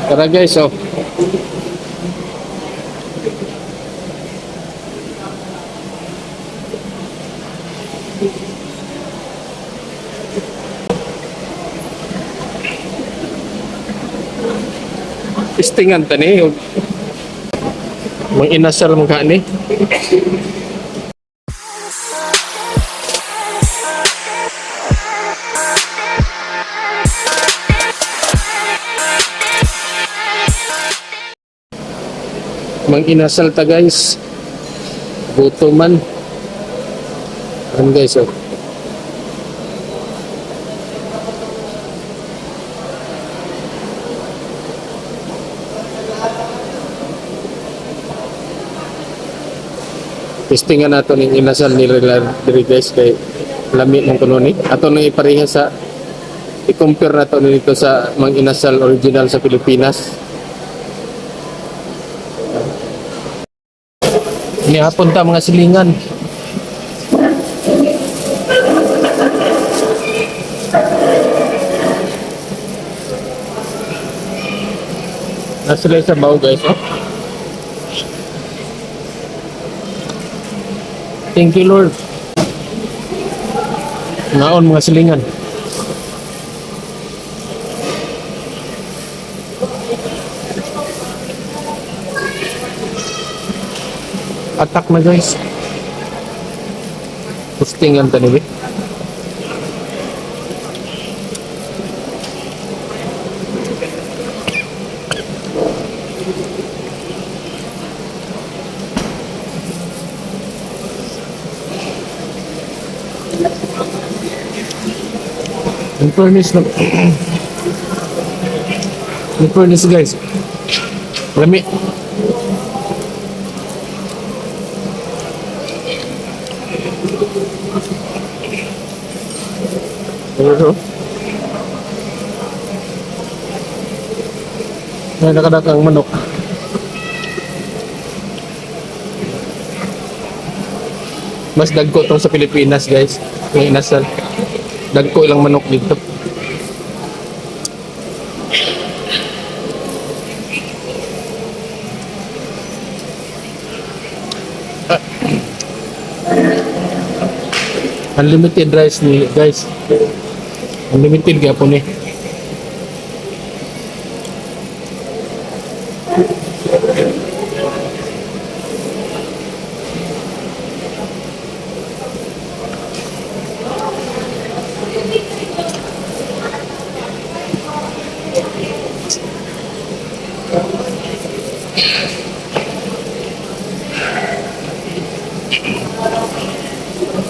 Tara guys, oh. Istingan ta ni. Mang inasal mong ka ni. Mang inasal ta guys. Gutom man. Ano guys, oh. Testingan nato ning inasal nila diri guys kay lami ng kuno ni. Ato nang ipareha sa i-compare nato nito sa Mang Inasal original sa Pilipinas. Ni hapon ta mga silingan. Nasa sila sa baw guys, oh. Thank you, Lord. Ngaon mga silingan. Attack na guys. Pustingan tani eh. In fairness na. In fairness guys. Lami. Ano? May nakadakang manok. Mas dagko tong sa Pilipinas guys. May inasal. Dagko ilang manok dito. Ah. Unlimited rice ni guys. Unlimited kaya po ni.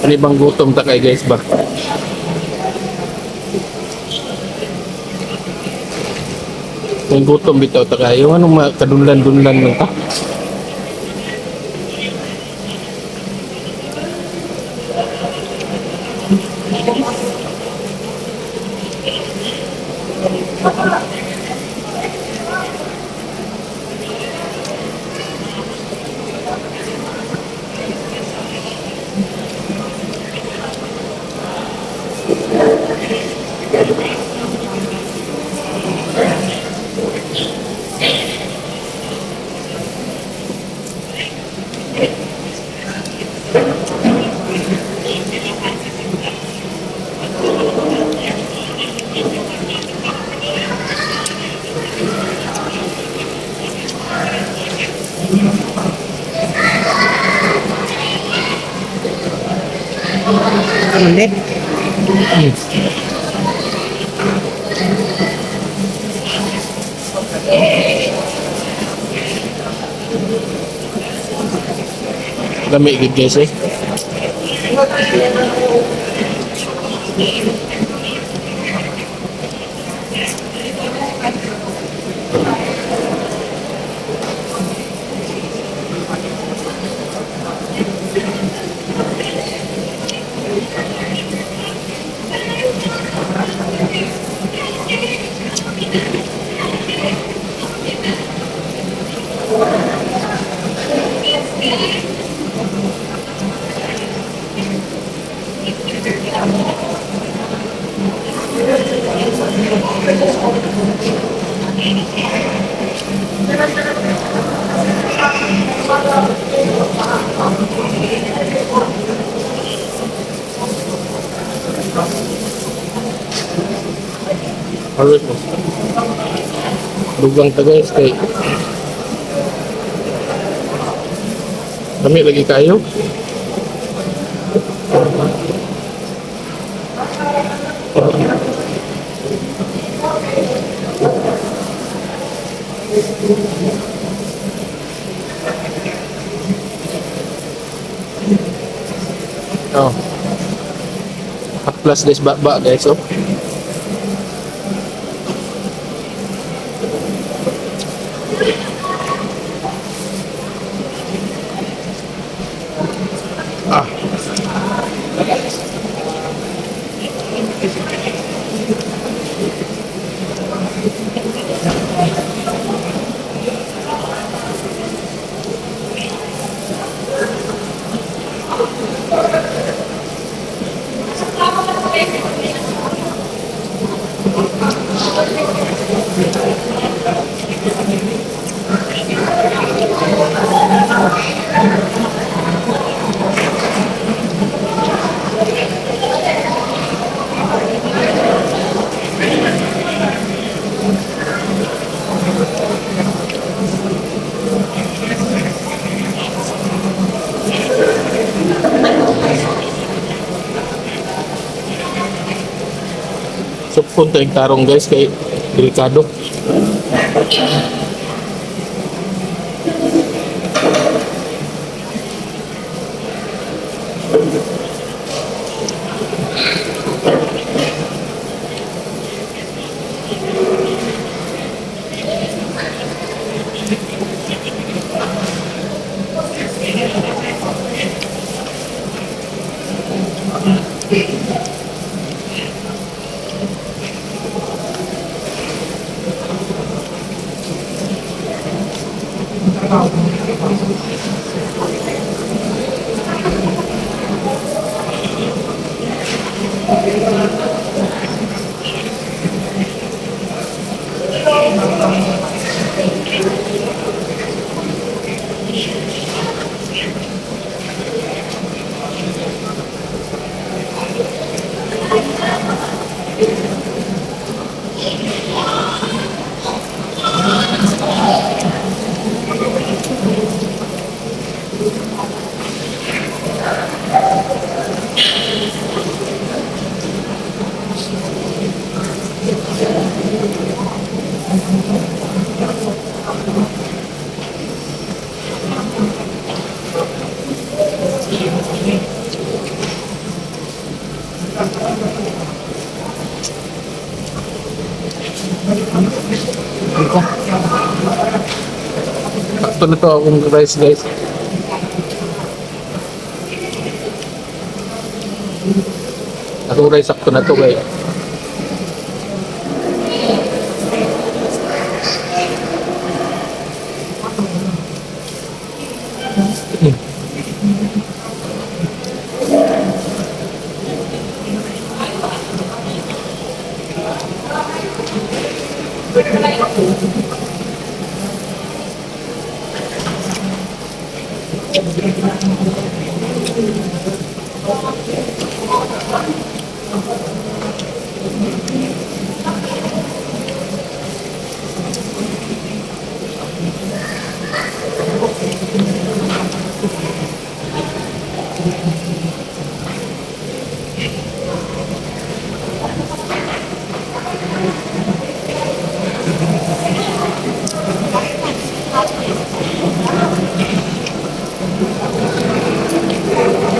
Ano bang gutom ta kay guys ba? May gutom bitaw ta kayo. Anong kadunlan-dunlan man ta? Hindi. Lami gid guys eh. Always mo. Dugang ta, guys, kay lami lagi kayo. Oh. Plus guys, ba guys, oh. Ah. So punta yung tarong, guys, kay delikado. Dito. Sakto na to akong rice, guys. Akong rice, sakto na to, guys.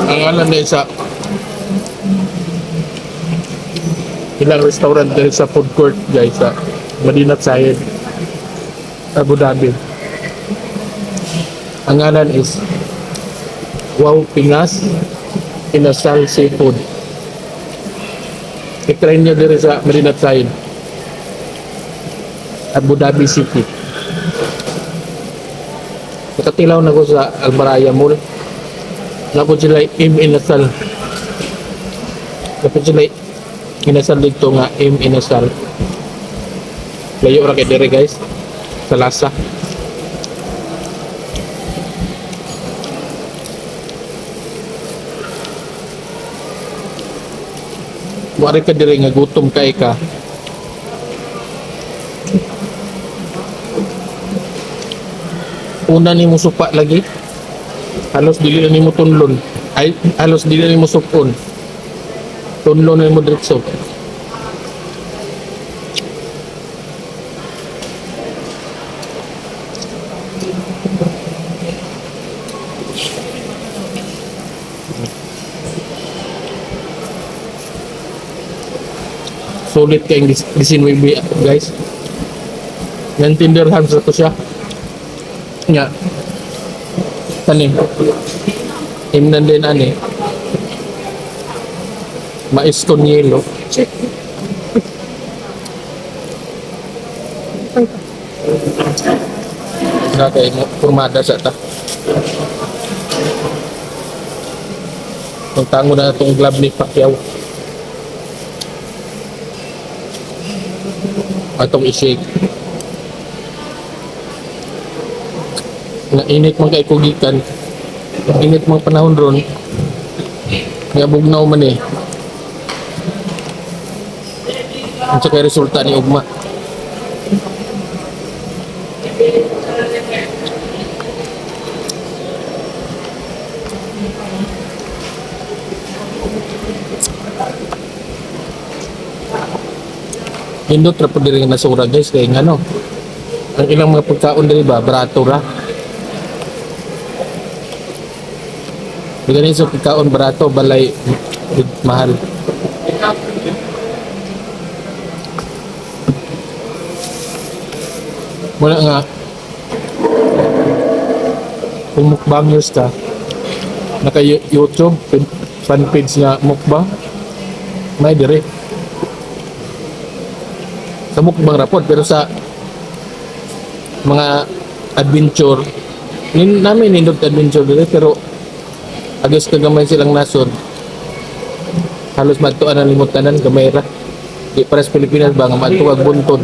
Ang ngalan na sa ilang restaurant dahil sa food court, guys, sa Madinat Zayed, Abu Dhabi. Ang ngalan is Wow Pinas Inasal Seafood. I-try nyo diri sa Madinat Zayed, Abu Dhabi City. Nakatilaw na ko sa Albaraya Mall. Napod sila M Inasal. Napod sila inasal dito nga M Inasal. Layo ra kay dire, guys. Sa lasa. Wari ka dire nga gutom kay ka. Una nimo supa lagi. Halos dili na nimo tunlon. Ay, halos dili na nimo supon. Tunlon na nimo diretso. Sulit kayong 19, guys. 19 dirhams na to siya. Nga. Kani. Imnan din ani. Mais con yelo. Na kay mo kurmada sa ta. Ang tango na itong glove ni Pacquiao. Atong i-shake. Nga init man kay kugikan. Init mang panahon ron. Nga bugnaw man eh. Unsa kay resulta ni ugma? Nindot ra pud diri nga nasura, guys, kay ngano. Ang ilang mga pagkaon diri ba barato ra. Gani sa pagkaon barato, balay mahal. Wala nga kung mukbangers ka, naka YouTube fan page nga mukbang may dire sa mukbang rapod, pero sa mga adventure namin nindot adventure dire, pero agos kagamay silang nasod, halos madtuan ang limot tanan, gamay ra. Di para sa Pilipinas ba nga madto kag buntod,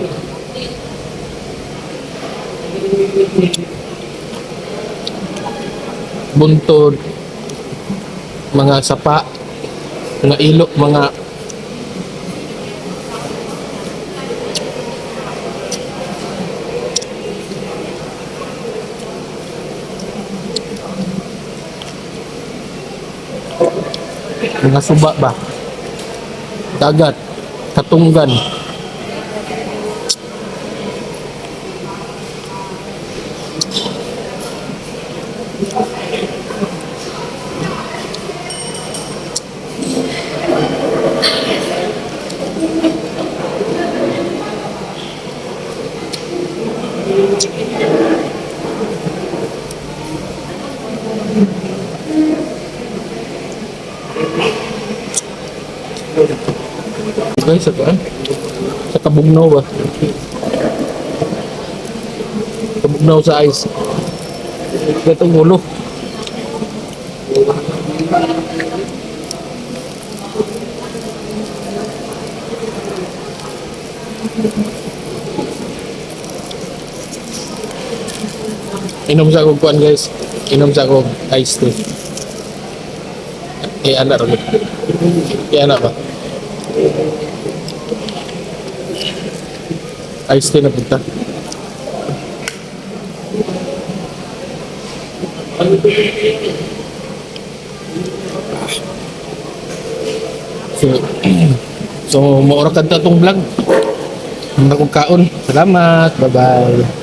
buntod, mga sapa, mga ilok, mga suba ba, dagat, katunggan. Guys, sa kuan, sa kabugnaw ba, kabugnaw sa ice gatong ulo. Inom sa akong kuan, guys, inom sa akong iced tea. Eh, ana ra gud. Eh, ana ba, iced tea na punta. So mao ra kadto atong vlog. Muna kong kaon. Salamat. Bye-bye.